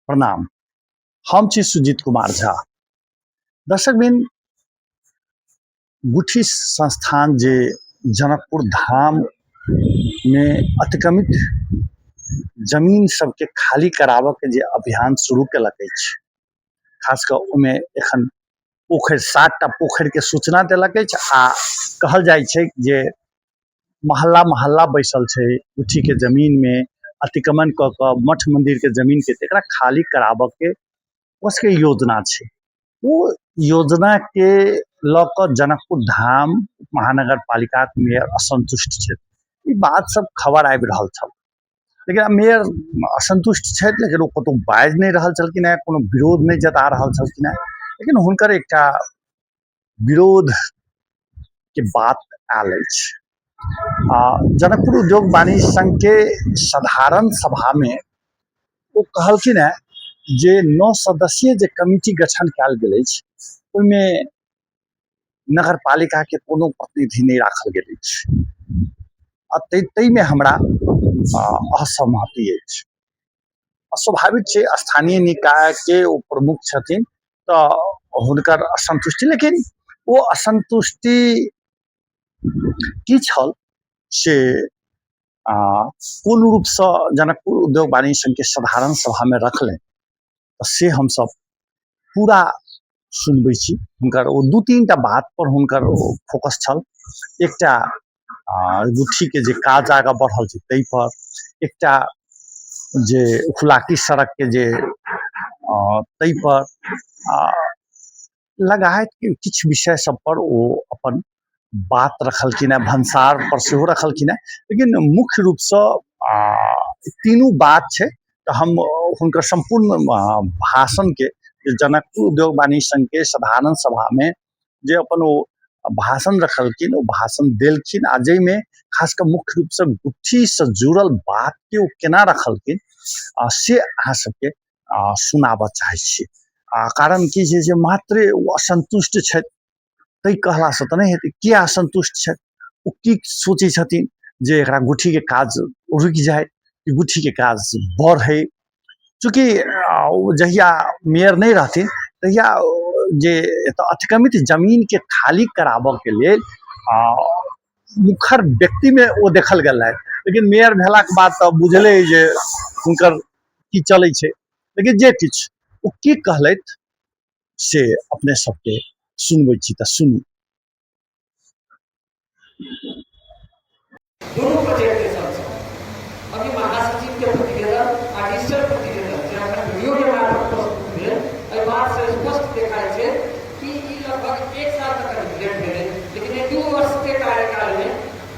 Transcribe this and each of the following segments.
प्रणाम। हम छी सुजीत कुमार झा। दर्शकबिन, गुठी संस्थान जे जनकपुर धाम मे अतिक्रमित जमीन सबके खाली कराबऽ के जे अभियान शुरू केलक अछि, खास कऽ ओहिमे एखन पोखरि 7टा पोखरिके सूचना देलक अछि आ कहल जाइ छै जे मोहल्ला मोहल्ला बैसल छै गुठीके जमीनमे अतिक्रमण कऽ कऽ मठ मन्दिरके जमीनके, तकरा खाली कराबऽके ओकर सबके योजना छै। ओ योजनाके लऽ कऽ जनकपुर धाम महानगर पालिकाके मेयर असन्तुष्ट छथि। ई बात सब खबर आबि रहल छल, लेकिन आब मेयर असन्तुष्ट छथि, लेकिन ओ कतहु बाजि नहि रहल छलखिन हेँ, कोनो विरोध नहि जता रहल छलखिन हेँ। लेकिन हुनकर एकटा विरोधके बात आयल अछि आ जनकपुर उद्योग वाणिज्य संघके साधारण सभामे ओ कहलखिन हेँ जे 9 सदस्यीय जे कमिटी गठन कयल गेल अछि ओहिमे नगर पालिकाके कोनो प्रतिनिधि नहि राखल गेल अछि आ ताहिमे हमरा असहमति अछि। स्वाभाविक छै, स्थानीय निकायके ओ प्रमुख छथिन तऽ हुनकर असन्तुष्टि, लेकिन ओ असन्तुष्टि की छल से कोन रूपसँ जनकपुर उद्योग वाणिज्य संघके साधारण सभामे रखलनि, तऽ से हमसभ पूरा सुनबै छी। हुनकर ओ 2-3 टा बात पर हुनकर ओ फोकस छल। एकटा गुठीके जे काज आगाँ बढ़ल छै ताहिपर, एकटा जे हुलाकी सड़कके जे ताहिपर, आ लगायत किछु विषय सब पर ओ अपन बात रखलखिन हेँ, भनसार पर सेहो रखलखिन हेँ। लेकिन मुख्य रूपसँ तीनू बात छै, तऽ हम हुनकर सम्पूर्ण भाषणके जनकपुर उद्योग वाणिज्य संघके साधारण सभामे जे अपन ओ भाषण रखलखिन, ओ भाषण देलखिन आ जाहिमे खास कऽ मुख्य रूपसँ गुट्ठीसँ जुड़ल बातके ओ केना रखलखिन से अहाँ सबके सुनाबऽ चाहै छी। आ कारण की छै जे मात्रे ओ असन्तुष्ट छथि ताहि कहलासँ तऽ नहि हेतै। किया असन्तुष्ट छथि, ओ की सोचै छथिन जे एकरा गुठीके काज रुकि जाय कि गुठीके काज बढ़ै? चूँकि ओ जहिया मेयर नहि रहथिन तहिया जे एतऽ अतिक्रमित जमीनके खाली कराबऽके लेल मुखर व्यक्तिमे ओ देखल गेल रहथि, लेकिन मेयर भेलाके बाद तऽ बुझले अइ जे हुनकर की चलै छै। लेकिन जे किछु ओ की कहलथि से अपने सबके सुनबै छी, तऽ सुनू। दुनू प्रोजेक्ट के संग संग अभी महासचिव के प्रतिवेदन आ डिजिटल प्रतिवेदन जे अखन वीडियो के मार्फत प्रस्तुत भेल, एहि बात से स्पष्ट देखाइ छै कि ई लगभग 1 साल तक करीब लेट भेलै, लेकिन एहि 2 वर्ष के कार्यकाल में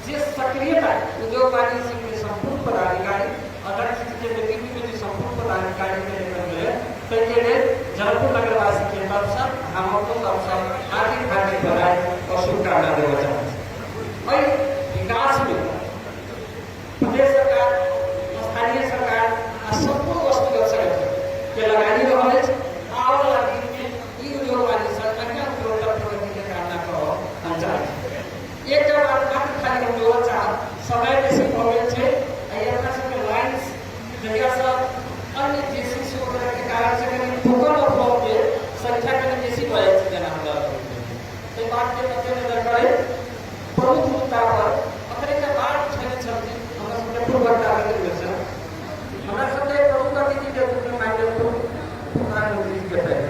जे सक्रियता उद्योग वाणिज्य संघ के सम्पूर्ण पदाधिकारी अध्यक्ष जी के नेतृत्व में जे सम्पूर्ण पदाधिकारी के देखल गेलै, ताहिके लेल जनकपुर नगरवासी के तरफ से हम अपनो तरफ से हार्दिक हार्दिक बधाई और शुभकामना देबऽ चाहै छी। एहि विकास में प्रदेश सरकार, स्थानीय सरकार आ सम्पूर्ण वस्तुगत संगठन के लगानी रहल अछि। आबऽवला दिन में ई उद्योग वाणिज्य संघ अहिना उत्तरोत्तर प्रगति के कामना करब हम चाहै छी। एकटा बात मात्र खाली हम जोड़ऽ चाहब, समय बेसी भऽ गेल छै आ ई अपना सबके लाइन्स जहियासँ अन्य जे सी सी वगैरह के कारण से कनि टोकन ऑफ लॉ के संख्या कनि बेसी भऽ जाइ छै जेना हमरा ताहि बात के मद्देनजर करैत प्रमुख मुद्दा पर अखन एकटा बात उठेने छलखिन हमरा सबके पूर्व वक्ता मित्र। हमरा सबके प्रमुख अतिथि के रूप में माननीय पूर्व प्रधानमंत्री जी के पहले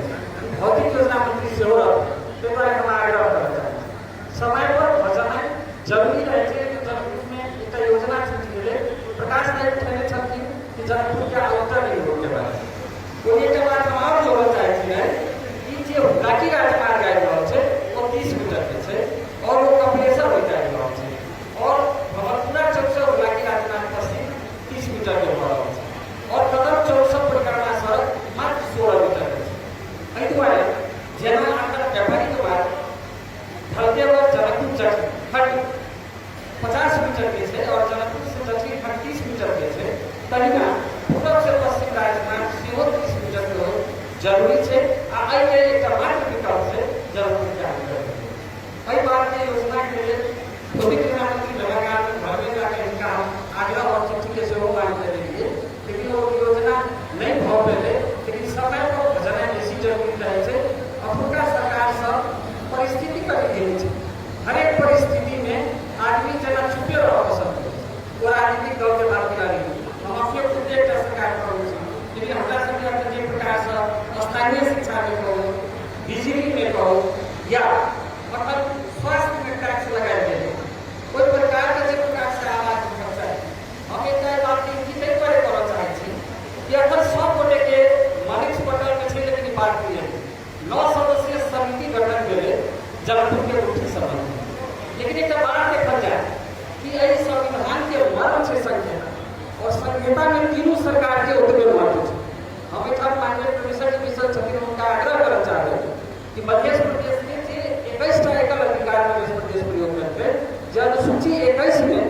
भौतिक योजना मंत्री सेहो रहथिन, ताहि दुआरे हम आग्रह करऽ चाहै छी समय पर भजनाइ जरूरी रहै छै। लेकिन जनकपुरमे एकटा योजना छूटि गेलै, प्रकाश नायक उठेने छलखिन कि जनकपुरके आउटर रिंग रोडके बारेमे। ओहि एकटा बात हम आओर जोड़ऽ चाहै छियै कि जे हुलाकी राजमार्ग आबि रहल छै ओ 30 मीटरके छै आओर ओ कपिलेश्वर होइत आबि रहल छै आओर भवनपुरा चौकसँ हुलाकी राजमार्ग पश्चिम 30 मीटरके भऽ रहल छै आओर कदम चौकसँ परिक्रमा सड़क मात्र 16 मीटरके छै। एहि दुआरे जेना अखन स्थानीय शिक्षा मे कहू, बिजली मे कहू या अखन स्वास्थ्य मे टैक्स लगायल गेलै, ओहि प्रकार के जे प्रकार से आवाज उठक चाही। हम एकटा एहि बात के इंगित एहि दुआरे करऽ चाहै छी कि अखन सब गोटे के मनीष पटल मे छै, लेकिन ई बात नहि है। 9 सदस्यीय समिति गठन भेलै जनकपुर के गुठी संबंधी, लेकिन एकटा बात देखल जाय कि एहि संविधान के मर्म छै संहिता, और संहिता में तीनू सरकार के ओतबे महत्व छै। हम एहिठाम माननीय प्रोफेसर जी मिश्र छथिन, हुनका आग्रह करऽ चाहबै कि मध्य प्रदेश के जे 21टा एकल अधिकार मध्य प्रदेश प्रयोग करतै, जे अनुसूची 21 में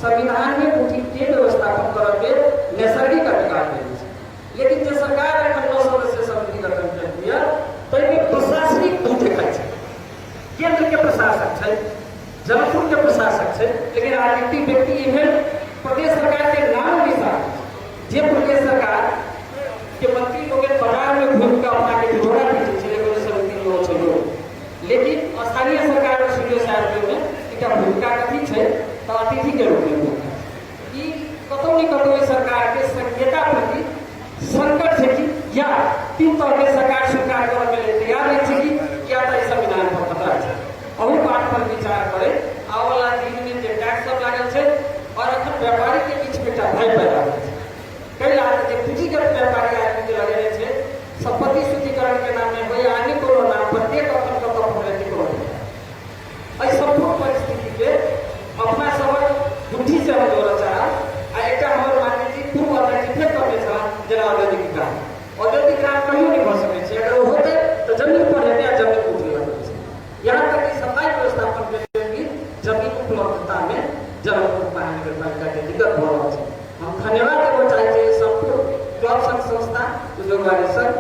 संविधान में गुठी के व्यवस्थापन करऽ के नैसर्गिक अधिकार देने छै, लेकिन जे सरकार एखन 9 सदस्य समिति गठन केलकै यऽ ताहिमे प्रशासनिक बहुत देखाइ छै। केंद्र के प्रशासक छै, जनकपुर के प्रशासक छै, लेकिन राजनीतिक व्यक्ति इवेन प्रदेश सरकार के नाम निशान, जे प्रदेश सरकार के मंत्री लोग बाजार में घूम के अपना के ढिढोरा पीटे छै, लेकिन समिति में छै लोग, लेकिन स्थानीय सरकार में सीडीओ साहब में एकटा भूमिका कथी छै तऽ अतिथि के रूप में भूमिका। ई कतौ ने कतौ एहि सरकार के संहिता प्रति संकट छै कि या तीन तरह के सरकार स्वीकार करऽ के लेल तैयार नहि छै कि या तऽ एहि संविधान पर खतरा छै। अहू बात पर विचार करे आबऽवला दिन में जे टैक्स सब लागल छै और अखन व्यापारी के बीच में एकटा भय पैदा भेल छै, कैला जे पूंजीगत व्यापारी आदमी के लगेने छै संपत्ति शुद्धिकरण के नाम में हो या अन्य कोनो नाम पर के कखन कतऽ पकड़ेतै कोनो एहि सम्पूर्ण परिस्थिति के अपना सबक बुद्धि से हम जोड़ऽ चाहब। आ एकटा हमर माननीय जी पूर्व अध्यक्ष जी फेर कहने छलाह जेना औद्योगिक ग्राम, औद्योगिक ग्राम कहियो नहि भऽ सकै छै, अगर ओ होतै तऽ जमीन पर हेतै आ जमीन उठे लगै छै। यहाँ तक कि सफाई व्यवस्थापन के लेल भी जमीन उपलब्धता में जनकपुर महानगरपालिका के दिक्कत भऽ रहल छै। हम धन्यवाद देबऽ चाहै छी सम्पूर्ण क्लब संघ संस्था उद्योग वाणिज्य संघ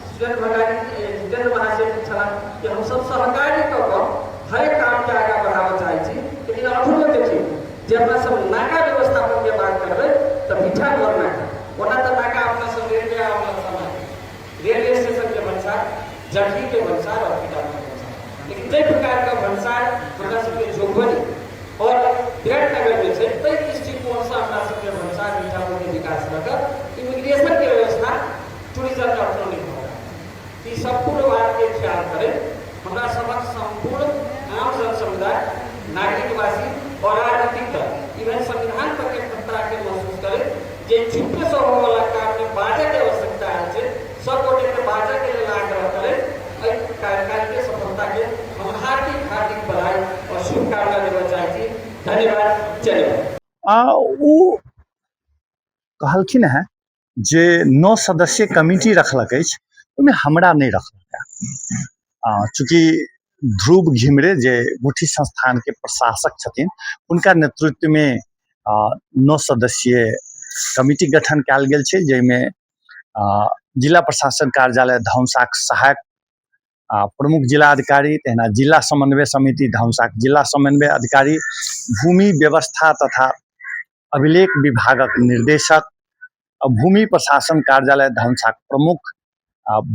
जितेंद्र भंडारी जितेंद्र महाशय जी छलाह कि हम सब सहकार्य कऽ कऽ हरेक काम के आगाँ बढ़ाबऽ चाहै छी, लेकिन अखनो देखियौ जे अपना सब नाका व्यवस्थापन के बात करबै तऽ मीठा घर नाका, ओना तऽ नाका अपना सब रेलवे आबऽ समय रेलवे स्टेशन के भंसार, जखनी के भंसार और किताब के भंसार, लेकिन जाहि प्रकार के भंसार हमरा सबके जोगबनी और विराटनगर में छै ताहि दृष्टिकोणसँ अपना सबके भंसार मीठापुर के विकास लऽ कऽ इमिग्रेशन के व्यवस्था टूरिज्म के अखनो नहि भऽ रहल। ई सम्पूर्ण बात के ख्याल करैत हमरा सबक सम्पूर्ण आम जन समुदाय, नागरिकवासी और राजनीतिक दल इवन संविधान तक के खतरा के महसूस करैत जे चुप्पे से होबऽवला काम में बाजऽ के आवश्यकता आयल छै, सब गोटे के बाजऽ के लेल आग्रह करैत एहि कार्यकाल के सफलता के हम हार्दिक हार्दिक बधाई और शुभकामना देबऽ चाहै छी। धन्यवाद। जय हिन्द। आ ओ कहलखिन हेँ जे 9 सदस्यीय कमिटी रखलक अछि ओहिमे हमरा नहि रखलक हँ। चूँकि ध्रुव घिमिरे जे गुठी संस्थानके प्रशासक छथिन हुनका नेतृत्वमे 9 सदस्यीय कमिटी गठन कयल गेल छै, जाहिमे जिला प्रशासन कार्यालय धनुषाक सहायक प्रमुख जिला अधिकारी, तहिना जिला समन्वय समिति धनुषाक जिला समन्वय अधिकारी, भूमि व्यवस्था तथा अभिलेख विभागक निर्देशक, भूमि प्रशासन कार्यालय धनुषाक प्रमुख,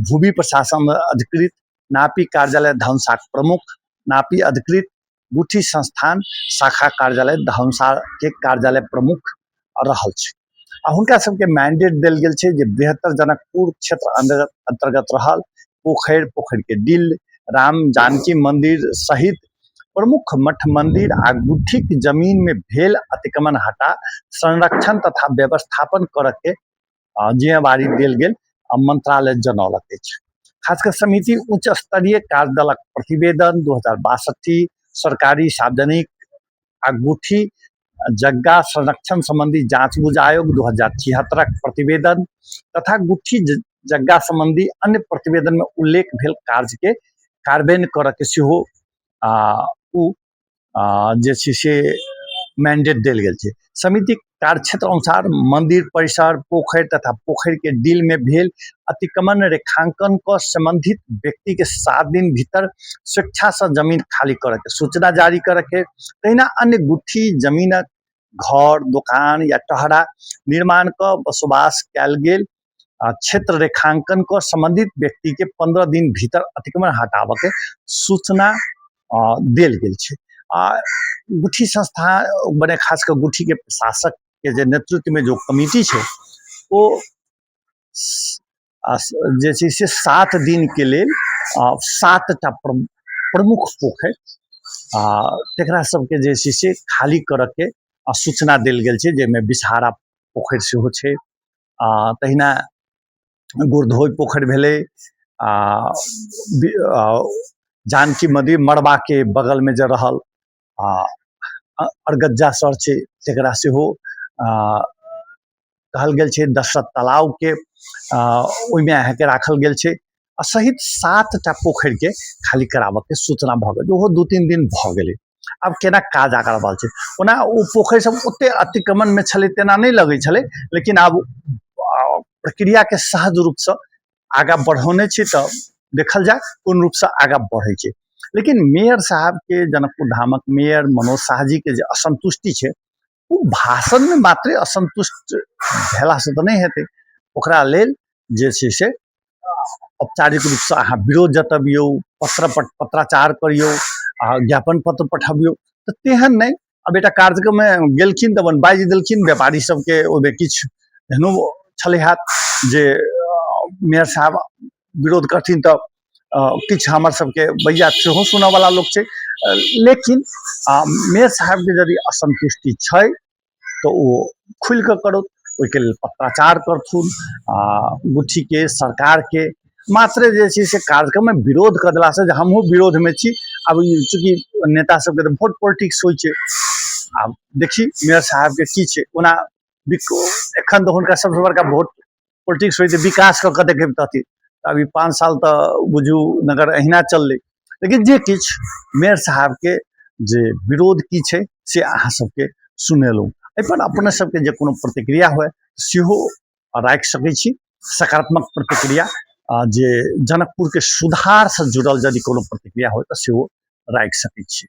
भूमि प्रशासन अधिकृत, नापी कार्यालय धनुषाक प्रमुख, नापी अधिकृत, गुठी संस्थान शाखा कार्यालय धनुषा के कार्यालय प्रमुख रहल छै। आ हुनका सबके मैंडेट देल गेल छै जे बृहत्तर जनकपुर क्षेत्र अंतर्गत रहल पोखरि, पोखरि के डिल, राम जानकी मंदिर सहित प्रमुख मठ मंदिर आ गुठीक जमीन में भेल अतिक्रमण हटा संरक्षण तथा व्यवस्थापन करऽ के जिम्मेवारी देल गेल मंत्रालय जनौलक अछि। खासकर समिति उच्च स्तरीय कार्यदलक प्रतिवेदन 2062 सरकारी सार्वजनिक आ गुठी जग्गा संरक्षण संबंधी जांच बुझ आयोग 2076 प्रतिवेदन तथा गुठी जग्गा संबंधी अन्य प्रतिवेदन में उल्लेख भेल कार्य के कार्यान्वयन करऽ के सेहो ओ जे छै से मैंडेट देल गेल छै। समितिक कार्यक्षेत्र अनुसार मंदिर परिसर, पोखरि तथा पोखरि के डील में भेल अतिक्रमण रेखांकन क संबंधित व्यक्ति के 7 दिन भीतर स्वेच्छा से जमीन खाली करऽ के सूचना जारी करऽ के, तहिना अन्य गुठी जमीनक घर, दोकान या टहरा निर्माण क बसोबास कयल गेल क्षेत्र रेखांकन क संबंधित व्यक्ति के 15 दिन भीतर अतिक्रमण हटाबऽ के सूचना देल गेल छै। आ गुठी संस्था बने खास कऽ गुठी के प्रशासक के जे नेतृत्व में जो कमिटी छै ओ आ जे छै से 7 दिनके लेल 7टा प्रमुख पोखरि आ तकरा सबके जे छै से खाली करऽके सूचना देल गेल छै, जाहिमे बिसहारा पोखरि सेहो छै आ तहिना गुड़धोइ पोखरि भेलै आ जानकी मन्दिर मड़बाके बगलमे जे रहल आ अरगज्जा सर छै तकरा सेहो कहल गेल छै। दशरथ तालाबके ओहिमे अहाँके राखल गेल छै आ सहित 7टा पोखरिके खाली कराबऽके सूचना भऽ गेल। ओहो 2-3 दिन भऽ गेलै। आब केना काज आगाँ बढ़ल छै, ओना ओ पोखरि सब ओते अतिक्रमणमे छलै तेना नहि लगै छलै, लेकिन आब प्रक्रियाके सहज रूपसँ आगाँ बढ़ौने छी तऽ देखल जाय कोन रूपसँ आगाँ बढ़ै छै। लेकिन मेयर साहबके, जनकपुर धामक मेयर मनोज साह जीके जे असन्तुष्टि छै ओ भाषणमे मात्रे असन्तुष्ट भेलासँ तऽ नहि हेतै। ओकरा लेल जे छै से औपचारिक रूपसँ अहाँ विरोध जतबियौ, पत्र पत्राचार करियौ आ ज्ञापन पत्र पठबियौ, तऽ तेहन नहि। आब एकटा कार्यक्रममे गेलखिन तऽ अपन बाजि देलखिन व्यापारी सबके, ओहिमे किछु एहनो छलै हैत जे मेयर साहब विरोध करथिन तऽ किछु हमर सबके भैया सेहो सुनऽवला लोक छै। लेकिन मेयर साहबके यदि असन्तुष्टि छै तऽ ओ खुलि कऽ करत, ओहिके लेल पत्राचार करथुन आ गुठीके सरकारके मात्रे जे छै से कार्यक्रममे विरोध कऽ देलासँ जे हमहूँ विरोधमे छी। आब ई चूँकि नेता सबके तऽ वोट पॉलिटिक्स होइ छै, आब देखी मेयर साहबके की छै। ओना एखन तऽ हुनका सबसँ बड़का वोट पॉलिटिक्स होइ छै, विकास कऽ कऽ देखबितथिन। अभी 5 साल तऽ बुझू नगर अहिना चललै, लेकिन जे किछु मेयर साहबके जे विरोध की छै से अहाँ सबके सुनेलहुँ। एहिपर अपने सबके जे कोनो प्रतिक्रिया हुए सेहो राखि सकै छी, सकारात्मक प्रतिक्रिया जे जनकपुरके सुधारसँ जुड़ल यदि कोनो प्रतिक्रिया हुए तऽ सेहो राखि सकै छी।